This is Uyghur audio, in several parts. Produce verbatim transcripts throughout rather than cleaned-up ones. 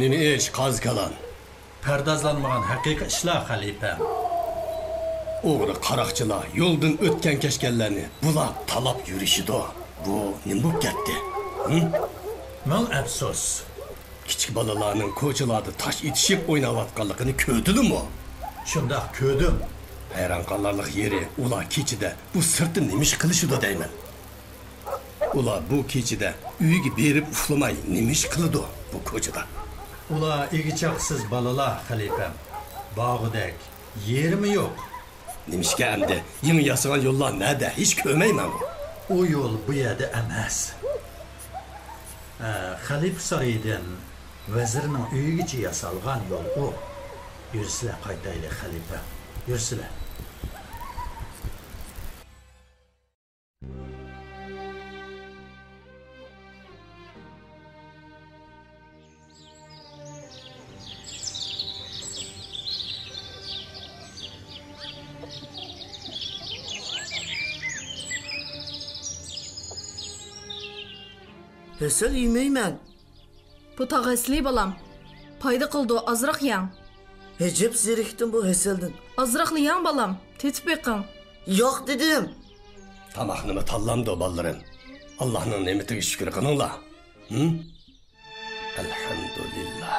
نېمە ئىش، قازى كالان؟ پەردازلانمىغان ھەقىقىي ئىشلار، خەلىپەم. ئوغرى قاراقچىلار يولدىن ئۆتكەن-كەچكەنلەرنى بۇلاپ تالاپ يۈرۈشىدۇ. بۇ نېمە بولۇپ كەتتى؟ ھىم؟ مىڭ ئەپسۇس. كىچىك بالىلارنىڭ كوچىلاردا تاش ئېتىشىپ ئويناۋاتقانلىقىنى كۆردىلىمۇ؟ شۇنداق كۆردۈم. ھەيران قالارلىق يېرى، ئۇلار كېچىدە بۇ سىرتتا نېمە ئىش قىلىشىدۇ دەيمەن. ئۇلار بۇ كېچىدە ئۆيگە بېرىپ ئۇخلىماي نېمە ئىش قىلىدۇ بۇ كوچىدا؟ ئۇلار ئىگە-چاقىسىز بالىلار، خەلىپەم. بارغۇدەك يېرىمۇ يوق. نېمىشقا ئەمدى؟ يېڭى ياسىغان يوللار نەدە؟ ھېچ كۆرمەيمەنغۇ. ئۇ يول بۇ يەردە ئەمەس. ئە، خەلىپە سارىيىدىن ۋەزىرنىڭ ئۆيىگىچە ياسالغان يول ئۇ. يۈرسىلە قايتايلى، خەلىپە. يۈرسىلە. ھەسەل يېمەيمەن. بۇ تاغ ھەسىلى، بالام. پايدا قىلىدۇ، ئازراق يەڭ. ئەجەب زېرىكتىم بۇ ھەسەلدىن. ئازراقلا يەڭ، بالام. تېتىپ بېقىڭ. ياق دېدىم. تاماقنىمۇ تاللامدۇ، بالىلىرىم؟ ئاللاھنىڭ نېمىتىگە شۈكۈر قىلىڭلار. ھىم؟ ئەلھەمدۇلىللا.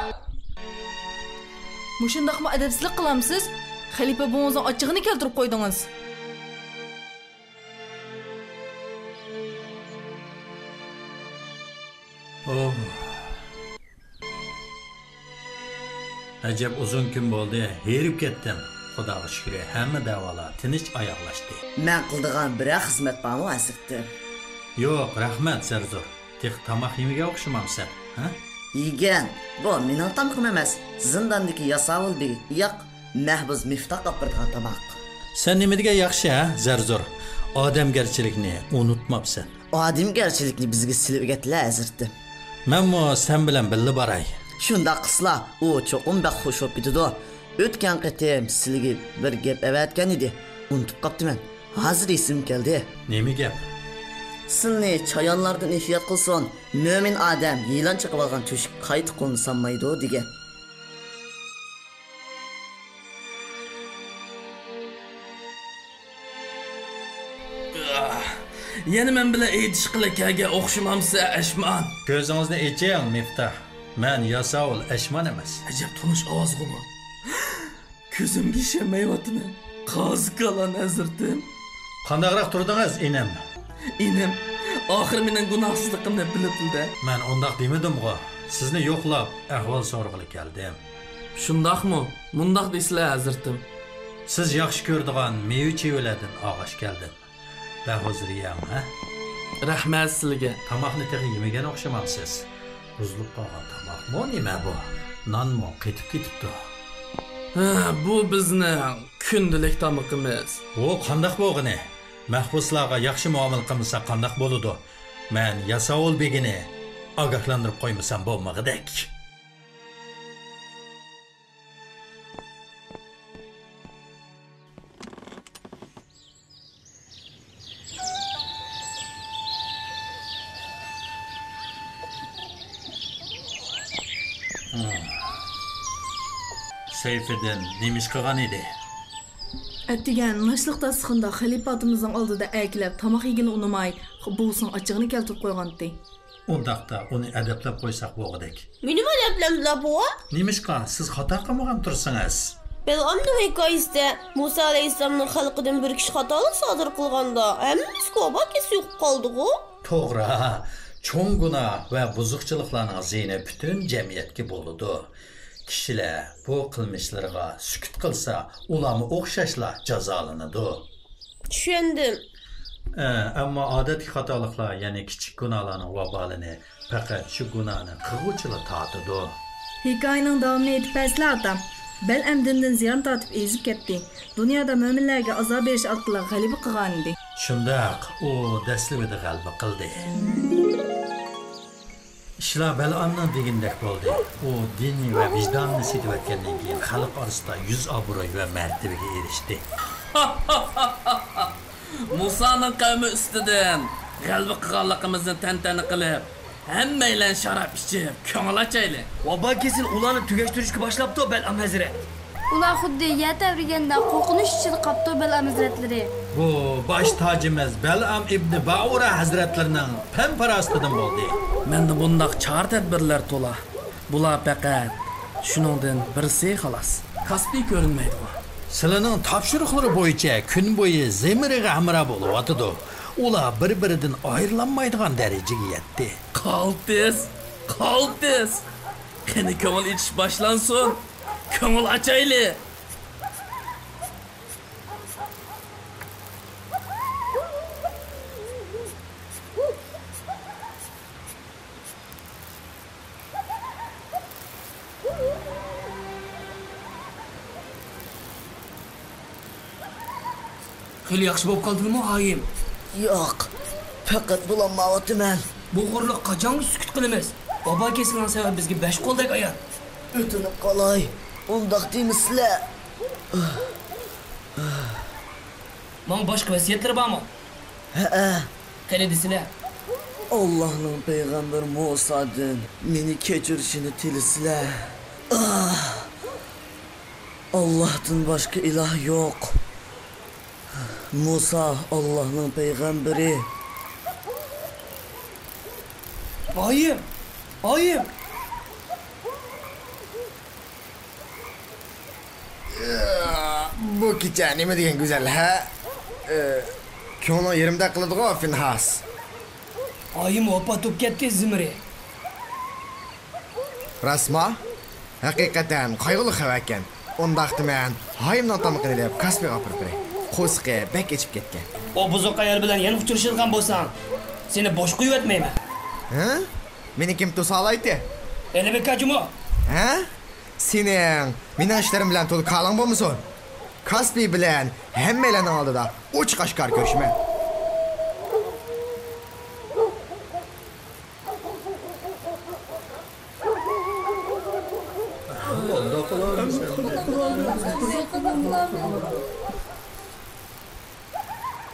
مۇشۇنداقمۇ ئەدەپسىزلىك قىلامسىز؟ خەلىپە بوۋىڭىزنىڭ ئاچچىقىنى كەلتۈرۈپ قويدىڭىز. ئوھ. ئەجەب ئۇزۇن كۈن بولدى، ھېرىپ كەتتىم. خۇداغا شۈكرى، ھەممە دەۋالار تىنچ ئاياغلاشتى. مەن قىلىدىغان بىرەر خىزمەت بارمۇ، ھەزرىتىم؟ يوق، رەھمەت، زەرزۇر. تېخى تاماق يېمىگەن ئوخشىمامسەن، ھە؟ يېگەن. بۇ مېنىڭ تامىقىم ئەمەس. زىنداندىكى ياساۋۇل بېگى، ياق، مەھبۇس مىفتاھقا ئاپىرىدىغان تاماق. سەن نېمە دېگەن ياخشى، ھە، زەرزۇر؟ ئادەمگەرچىلىكنى ئۇنتۇماپسەن. ئادەمگەرچىلىكنى بىزگە سېلىۋەتكىنلەر، ھەزرىتىم. مەنمۇ سەن بىلەن بىللە باراي. شۇنداق قىلسىلا، ئۇ چوقۇم بەك خۇش بولۇپ كېتىدۇ. ئۆتكەن قېتىم سىلىگە بىر گەپ ئەۋەتكەن ئىدى. ئۇنتۇپ قاپتىمەن. ھازىر ئېسىمگە كەلدى. نېمە گەپ؟ سىلنى چايانلاردىن ئېھتىيات قىلسۇن. مۆمىن ئادەم يىلان چېقىۋالغان تۆشۈككە قايتا قولىنى سالمايدۇ، دېگەن. يەنە مەن بىلەن ئېيتىشقىلى كەلگەن ئوخشىمامسەن، ئەشمان؟ كۆزىڭىزنى ئېچىڭ، مىفتاھ. مەن ياساۋۇل ئەشمان ئەمەس. ئەجەب تونۇش ئاۋازغۇ بۇ. كۆزۈمگە ئىشەنمەيۋاتىمەن. قازى كالان ھەزرىتىم. قانداقراق تۇردىڭىز، ئىنىم؟ ئىنىم، ئاخىرى مېنىڭ گۇناھسىزلىقىمنى بىلىپلا-دە. مەن ئۇنداق دېمىدىمغۇ. سىزنى يوقلاپ، ئەھۋال سورىغىلى كەلدىم. شۇنداقمۇ؟ مۇنداق دېسىلە، ھەزرىتىم. سىز ياخشى كۆرىدىغان مېۋە-چېۋىلەردىن ئالغاچ كەلدىم. بەھۇزۇر يەڭ، ھە؟ رەھمەت سىلىگە. تاماقنى تېخى يېمىگەن ئوخشىمامسىز؟ بۇزۇلۇپ قالغان تاماقمۇ نېمە بۇ؟ نانمۇ قېتىپ كېتىپتۇ. ھە، بۇ بىزنىڭ كۈندىلىك تامىقىمىز. ئۇ قانداق بولغىنى؟ مەھبۇسلارغا ياخشى مۇئامىلە قىلمىساق قانداق بولىدۇ؟ مەن ياساۋۇل بېگىنى ئاگاھلاندۇرۇپ قويمىسام بولمىغۇدەك. سەيپىدىن نېمە ئىش قىلغان ئىدى؟ ئەتىگەن ناشتىلىق داستىخىنىدا خەلىپە ئاتىمىزنىڭ ئالدىدا ئەركىلەپ تاماق يېگىلى ئۇنىماي، بوۋىسىنىڭ ئاچچىقىنى كەلتۈرۈپ قويغانتى. ئۇنداقتا ئۇنى ئەدەپلەپ قويساق بولغۇدەك. مېنىمۇ ئەدەپلەمدىلا بوۋا؟ نېمىشقا؟ سىز خاتا قىلمىغان تۇرسىڭىز. بەلئامنىڭ ھېكايىسىدە مۇسا ئەلەيھىسسالامنىڭ خەلقىدىن بىر كىشى خاتالىق سادىر قىلغاندا، ھەممىسىگە ۋابا كېسىلى يۇقۇپ قالدىغۇ. توغرا، چوڭ گۇناھ ۋە بۇزۇقچىلىقلارنىڭ زىيىنى پۈتۈن جەمئىيەتكە بولىدۇ. كىشىلەر بۇ قىلمىشلىرىغا سۈكۈت قىلسا، ئۇلارمۇ ئوخشاشلا جازالىنىدۇ. چۈشەندىم. ئە، ئەمما ئادەتتىكى خاتالىقلار، يەنى كىچىك گۇناھلارنىڭ ۋابالىنى پەقەت شۇ گۇناھنى قىلغۇچىلا تارتىدۇ. ھېكايىنىڭ داۋامىنى ئېيتىپ بەرسىلە، ئاتا. بەلئەم دىندىن زىيان تارتىپ ئېزىپ كەتتى. دۇنيادا مۆمىنلەرگە ئازار بېرىش ئارقىلىق غەلىبە قىلغانىدى. شۇنداق، ئۇ دەسلىپىدە غەلىبە قىلدى. ئىشلار بەلئامنىڭ دېگىنىدەك بولدى. ئۇ دىن ۋە ۋىجدانىنى سېتىۋەتكەندىن كېيىن، خەلق ئارىسىدا يۈز ئابرۇي ۋە مەرتىۋىگە ئېرىشتى. مۇسانىڭ قەۋمى ئۈستىدىن غەلىبە قىلغانلىقىمىزنى تەنتەنە قىلىپ، ھەممەيلەن شاراب ئىچىپ، كۆڭۈل ئاچايلى. ۋابا كېسىلى ئۇلارنى تۈگەشتۈرۈشكە باشلاپتۇ، بەلئام ھەزرەت. ئۇلار خۇددى يەر تەۋرىگەندە قورقۇنچ ئىچىدە قاپتۇ، بەلئام ھەزرەتلىرى. بۇ باش تاجىمىز بەلئام ئىبنى بائۇرا ھەزرەتلىرىنىڭ پەم-پاراسىتىدىن بولدى. مەندە بۇنداق چارە-تەدبىرلەر تولا. بۇلار پەقەت شۇنىڭدىن بىرسى، خالاس. كاسپىي كۆرۈنمەيدىغۇ؟ سىلىنىڭ تاپشۇرۇقلىرى بويىچە كۈن بويى زىمرىغا ھەمراھ بولۇۋاتىدۇ. ئۇلار بىر-بىرىدىن ئايرىلالمايدىغان دەرىجىگە يەتتى. قالتىس، قالتىس! قېنى، كۆڭۈل ئېچىش باشلانسۇن! كۆڭۈل ئاچايلى! خېلى ياخشى بولۇپ قالدىڭمۇ، ھايىم؟ ياق، پەقەت بۇلانمايۋاتىمەن. بۇ غۇرۇرلۇققا قاچانغىچە سۈكۈت قىلىمىز؟ ۋابا كېسىلىنىڭ سەۋەبى بىزگە بەش قولدەك ئايان. ئۆتۈنۈپ قالاي، ئۇنداق دېمىسىلە. ماڭا باشقا ۋەسىيەتلىرى بارمۇ؟ ھەئە. قېنى دېسىلە. ئاللاھنىڭ پەيغەمبىرى مۇسادىن مېنى كەچۈرۈشىنى تىلىسىلە. ئاھ! ئاللاھتىن باشقا ئىلاھ يوق. مۇسا ئاللاھنىڭ پەيغەمبىرى. ئايىم! ئايىم! بۇ كېچە نېمە دېگەن گۈزەل، ھە؟ ئى، كۆڭلۈڭ يېرىمدەك قىلىدىغۇ، فىنھاس. ئايىم ۋاپات بوپ كەتتى، زىمرى. راستما؟ ھەقىقەتەن قايغۇلۇق خەۋەركەن. ئۇنداقتا مەن ھايىمنىڭ تامىقىنى ئېلىپ كاسپىغا ئاپىرىپ بېرەي. قورسىقى بەك ئېچىپ كەتكەن. ئۇ بۇزۇق ئايال بىلەن يەنە ئۇچرىشىدىغان بولساڭ، سېنى بوش قويۇۋەتمەيمەن. ھە؟ مېنى كىم توسالايتتى؟ ئېلىبېكا جۇمۇ. ھە؟ سېنىڭ مېنىڭ ئىشلىرىم بىلەن تولا كالىڭ بولمىسۇن. كاسپى بىلەن ھەممەيلەننىڭ ئالدىدا ئوچۇق ئاشكارا كۆرۈشىمەن.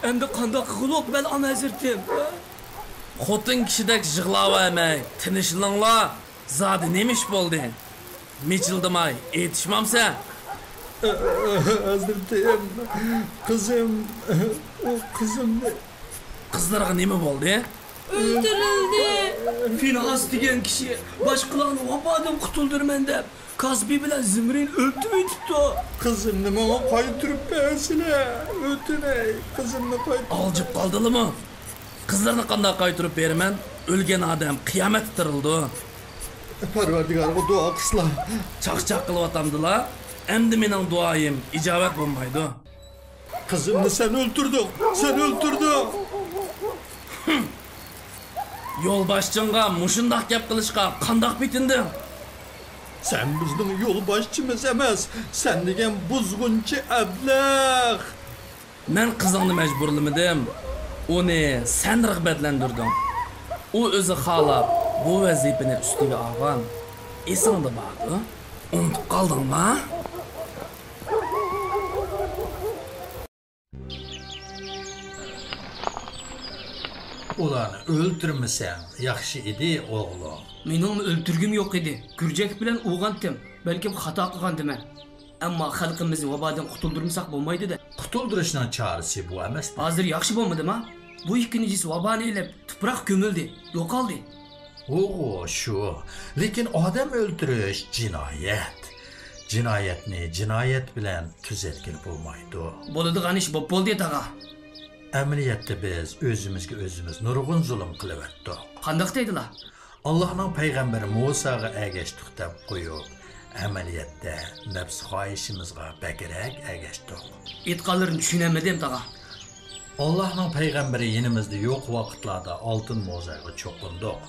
ئەمدى قانداق قىلغۇلۇق، بەلئام ھەزرىتىم؟ خوتۇن كىشىدەك يىغلاۋەرمەي، تىنچلىنىڭلار. زادى نېمە ئىش بولدى؟ مىچىلدىماي ئېيتىشمامسەن؟ ھەزرىتىم، قىزىم، ئۇ قىزىمنى. قىزلارغا نېمە بولدى؟ ئۆلتۈرۈلدى. فىنھاس دېگەن كىشى باشقىلارنى ۋابادىن قۇتۇلدۇرىمەن دەپ، كاسپى بىلەن زىمرىنى ئۆلتۈرۈۋېتىپتۇ. قىزىمنى ماڭا قايتۇرۇپ بەرسىلە، ئۆتۈنەي، قىزىمنى قايتۇرۇپ. ئالجىپ قالدىلىمۇ؟ قىزلارنى قانداق قايتۇرۇپ بېرىمەن؟ ئۆلگەن ئادەم قىيامەتتە تىرىلىدۇ. پەرۋەردىگارغا دۇئا قىلسىلا. چاقچاق قىلىۋاتامدىلا؟ ئەمدى مېنىڭ دۇئايىم ئىجابەت بولمايدۇ. قىزىمنى سەن ئۆلتۈردۈڭ، سەن ئۆلتۈردۈڭ. يولباشچىڭغا مۇشۇنداق گەپ قىلىشقا قانداق پېتىندىڭ؟ سەن بىزنىڭ يولباشچىمىز ئەمەس، سەن دېگەن بۇزغۇنچى ئەبلەخ. مەن قىزىڭنى مەجبۇرلىمىدىم، ئۇنى سەن رىغبەتلەندۈردۈڭ. ئۇ ئۆزى خالاپ بۇ ۋەزىپىنى ئۈستىگە ئالغان. ئېسىڭدە باردۇ؟ ئۇنتۇپ قالدىڭما؟ ئۇلارنى ئۆلتۈرمىسەڭ ياخشى ئىدى، ئوغلۇم. مېنىڭمۇ ئۆلتۈرگۈم يوق ئىدى. گۈرجەك بىلەن ئويغانتىم. بەلكىم خاتا قىلغاندىمەن. ئەمما خەلقىمىزنى ۋابادىن قۇتۇلدۇرمىساق بولمايدۇ-دە. قۇتۇلدۇرۇشنىڭ چارىسى بۇ ئەمەستە. ھازىر ياخشى بولمىدىما؟ بۇ ئىككى نىجىس ۋابانى ئېلىپ، تۇپراق كۆمۈلدى، يوقالدى. ئۇغۇ شۇ. لېكىن ئادەم ئۆلتۈرۈش جىنايەت. جىنايەتنى جىنايەت بىلەن تۈزەتكىلى بولمايدۇ. بولىدىغان ئىش بوپ بولدى، تاغا. ئەمەلىيەتتە بىز ئۆزىمىزگە ئۆزىمىز نۇرغۇن زۇلۇم قىلىۋەتتۇق. قانداق دەيدىلا؟ ئاللاھنىڭ پەيغەمبىرى مۇساغا ئەگەشتۇق دەپ قويۇپ، ئەمەلىيەتتە نەپس خاھىشىمىزغا بەكرەك ئەگەشتۇق. ئېيتقانلىرىنى چۈشىنەلمىدىم، تاغا. ئاللاھنىڭ پەيغەمبىرى يېنىمىزدا يوق ۋاقىتلاردا ئالتۇن موزايغا چوقۇندۇق.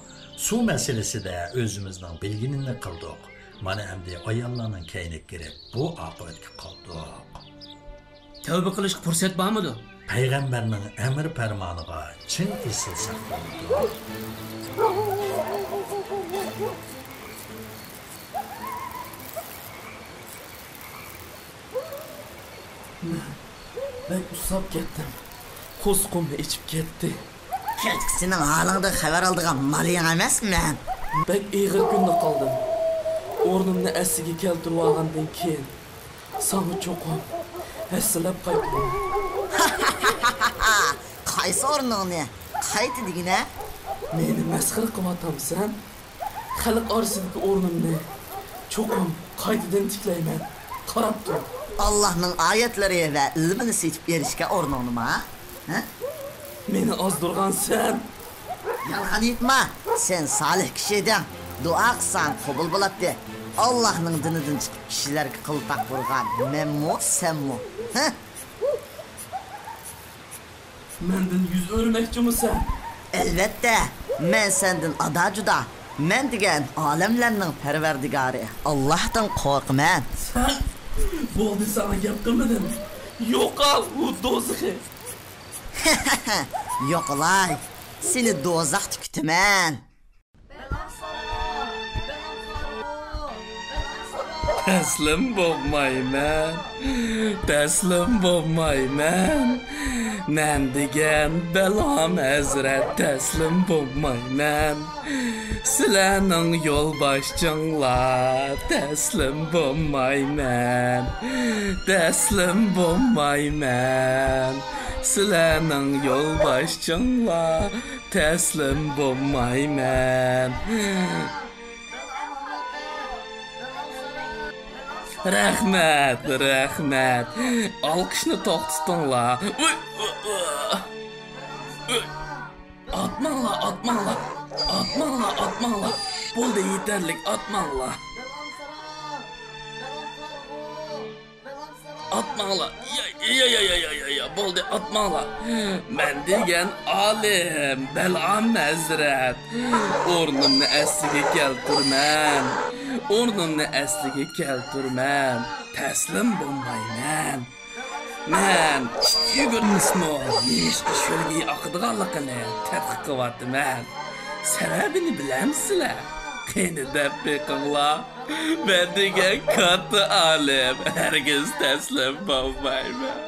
سۇ مەسىلىسىدە ئۆزىمىزنىڭ بىلگىنىنى قىلدۇق. مانا ئەمدى ئاياللارنىڭ كەينىگە كىرىپ، بۇ ئاقىۋەتكە قالدۇق. تەۋبە قىلىشقا پۇرسەت بارمىدۇ؟ پەيغەمبەرنىڭ ئەمر پەرمانىغا چىڭ ئېسىلساق بولىدۇ. مەن بەك ئۇسساپ كەتتىم. قورسىقىممۇ ئېچىپ كەتتى. كەچكە سېنىڭ ھالىڭدىن خەۋەر ئالىدىغان مالىڭ ئەمەسمەن. بەك ئېغىر كۈندە قالدىم. ئورنۇمنى ئەسلىگە كەلتۈرۈۋالغاندىن كېيىن، ساڭا چوقۇم ھەسسىلەپ قايتىمەن. قايسى ئورنۇڭنى؟ قايتا دېگىنە؟ مېنى مەسخىرە قىلىۋاتامسەن؟ خەلق ئارىسىدىكى ئورنۇمنى چوقۇم قايتىدىن تىكلەيمەن. قاراپ تۇر. ئاللاھنىڭ ئايەتلىرى ۋە ئىلمىنى سېتىپ ئېرىشكەن ئورنۇڭنىمۇ؟ ھە؟ مېنى ئازدۇرغان سەن. يالغان ئېيتما، سەن سالىھ كىشى ئىدىڭ. دۇئا قىلساڭ قوبۇل بولاتتى. ئاللاھنىڭ دىنىدىن چىقىپ كىشىلەرگە قىلتاق ئۇرغان مەنمۇ، سەنمۇ. ھە؟ مەندىن يۈز ئۆرۈمەكچىمۇ سەن؟ ئەلۋەتتە، مەن سەندىن ئادا-جۇدا. مەن دېگەن ئالەملەرنىڭ پەرۋەردىگارى ئاللاھتىن قورقىمەن. سەن؟ بولدى، ساڭا گەپ قىلمىدىم. يوقال، ئۇ دوزىخى. يوقىلاي، سېنى دوزاختا كۈتىمەن. تەسلىم بولمايمەن، تەسلىم بولمايمەن. مەن دېگەن بەلئام ھەزرەت، تەسلىم بولمايمەن. سىلەرنىڭ يولباشچىڭلار، تەسلىم بولمايمەن، تەسلىم بولمايمەن. سىلەرنىڭ يولباشچىڭلار، تەسلىم بولمايمەن. رەھمەت، رەھمەت. ئالقىشنى توختىتىڭلار. ئۇي، ئۇي، ئۇي. ئۇي. ئاتماڭلار، ئاتماڭلار. ئاتماڭلار، ئاتماڭلار. بولدى، يېتەرلىك، ئاتماڭلار. ئاتماڭلار. يا، يا، يا، بولدى، ئاتماڭلار. مەن دېگەن ئالىم، بەلئام ھەزرەت. ئورنۇمنى ئەسلىگە كەلتۈرىمەن. ئورنۇمنى ئەسلىگە كەلتۈرىمەن. تەسلىم بولمايمەن. مەن ئىت يۈگۈرمىسىمۇ نېمىشقا شۆلگىيى ئاقىدىغانلىقىنى تەتقىق قىلىۋاتىمەن. سەۋەبىنى بىلەمسىلەر؟ قېنى دەپ بېقىڭلار. مەن دېگەن كاتتا ئالىم، ھەرگىز تەسلىم بولمايمەن.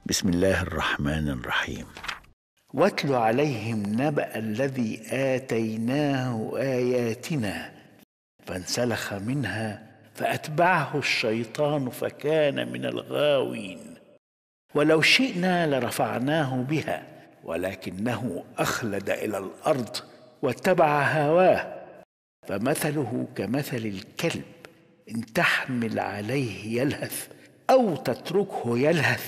بسم الله الرحمن الرحيم. واتل عليهم نبأ الذي آتيناه آياتنا فانسلخ منها فأتبعه الشيطان فكان من الغاوين. ولو شئنا لرفعناه بها ولكنه أخلد إلى الأرض واتبع هواه فمثله كمثل الكلب إن تحمل عليه يلهث أو تتركه يلهث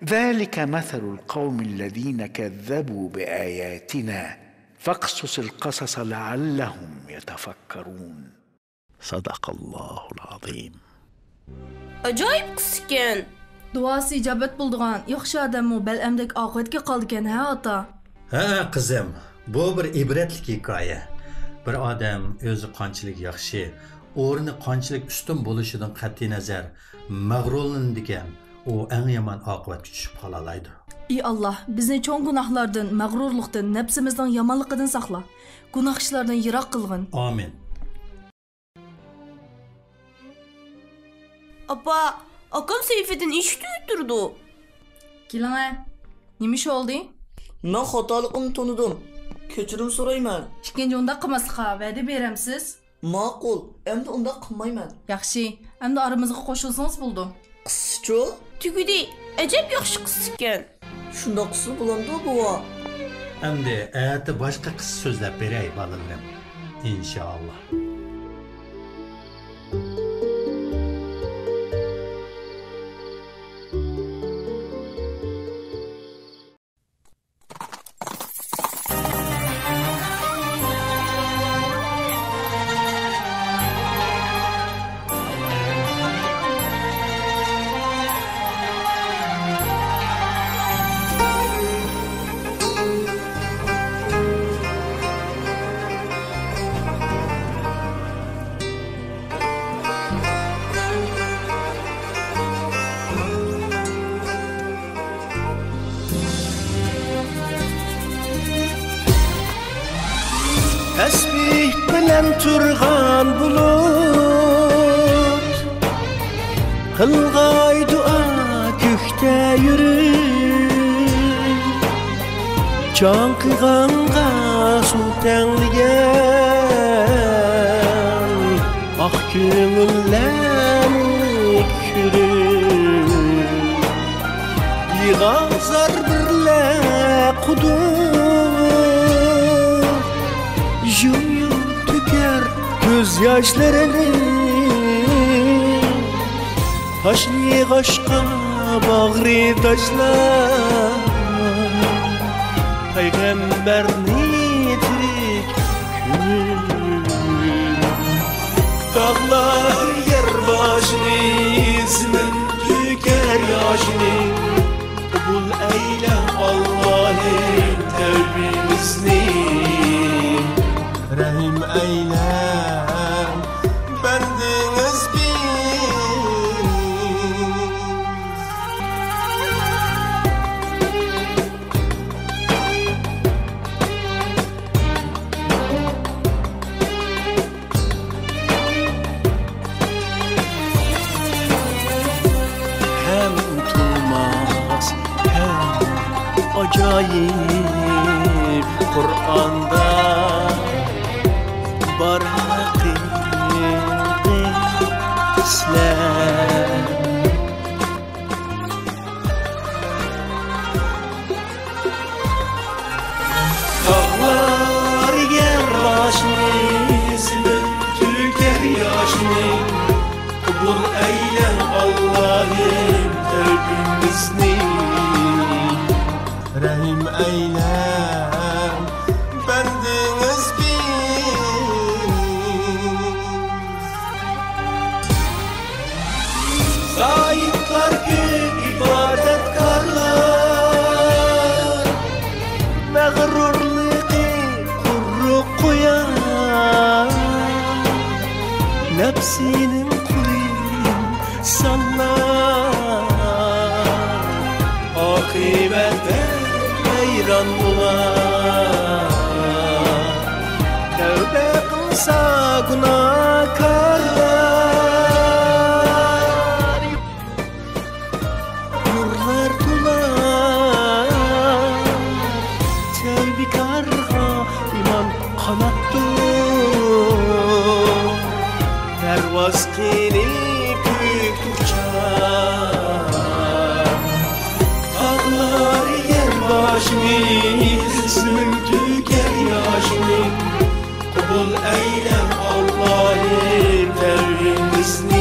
ذلك مثل القوم الذين كذبوا بآياتنا فاقصص القصص لعلهم يتفكرون. صدق الله العظيم. ئاجايىپ قىسسىكەن. دۇئاسى ئىجابەت بولىدىغان ياخشى ئادەممۇ بەلئەمدەك ئاقىۋەتكە قالىدىكەن ھە ئاتا؟ ھە قىزىم، بۇ بىر ئىبرەتلىك ھېكايە. بىر ئادەم ئۆزى قانچىلىك ياخشى، ئورنى قانچىلىك ئۈستۈن بولۇشىدىن قەتئىينەزەر، مەغرۇرلىنىدىكەن، ئۇ ئەڭ يامان ئاقىۋەتكە چۈشۈپ قالالايدۇ. ئى ئاللا، بىزنى چوڭ گۇناھلاردىن، مەغرۇرلۇقتىن، نەپسىمىزنىڭ يامانلىقىدىن ساقلا. گۇناھ ئىشلاردىن يىراق قىلغىن. ئامىن. ئاپا، ئاكام سەھىپىدىن ئىش تۈگۈتتۈرىدۇ. كېلىڭە. نېمە ئىش بولدى؟ مەن خاتالىقىمنى تونۇدۇم. كەچۈرۈم سورايمەن. ئىككىنچى ئۇنداق قىلماسلىققا ۋەدە بېرەمسىز؟ ماقۇل، ئەمدى ئۇنداق قىلمايمەن. ياخشى، ئەمدى ئارىمىزغا قوشۇلسىڭىز بولىدۇ. قىسسىچۇ؟ تۈگىدى. ئەجەب ياخشى قىسسىكەن. شۇنداق قىلسا بولامدۇ، بوۋا؟ ئەمدى ئەتە باشقا قىسسا سۆزلەپ بېرەي، بالىلىرىم. ئىنشائاللا. تەسبىھ بىلەن تۇرغان بۇلۇت، قىلغاي دۇئا كۆكتە يۈرۈپ، چاڭقىغانغا سۇ تەڭلىگەن ئاق كۆڭۈللەرنى كۆرۈپ، يىغا زار بىرلە قۇدۇق، يۇم-يۇم تۆكەر كۆز ياشلىرىنى. تاشلىغاچقا باغرى تاشلاپ، پەيغەمبەرنى تىرىك كۆرۈپ. تاغلار يەر باشىنى، زېمىن تۆكەر ياشىنى. قوبۇل ئەيلە، ئاللاھىم، تەۋبىمىزنى. رەھىم ئەيلە، بەندىڭىز بىز. ھەم تۇرماس، ھەم ئاجايىپ قۇرئاندا بار ھەقىقەتلەر. تاغلار يەر باشىنى، زېمىن تۆكەر ياشىنى. قوبۇل ئەيلە، ئاللاھىم، تەۋبىمىزنى. رەھىم ئەيلە، بەندىڭىز بىز. زاھىدلار كۆپ، ئىبادەتكارلار، مەغرۇرلۇقى قۇرۇق قويار، نەپسىنىڭ قۇلى ئىنسانلار، ئاقىۋەتتە ھەيران بولار. تەۋبە قىلسا گۇناھكارلار، نۇرلار تولا تەۋبىكارغا ئىمان قاناتتۇر. پەرۋاز قىلى كۆك ئۇچار. تاغلار يەر باشىنى، زېمىن تۆكەر ياشىنى. قوبۇل ئەيلە، ئاللاھىم، تەۋبىمىزنى.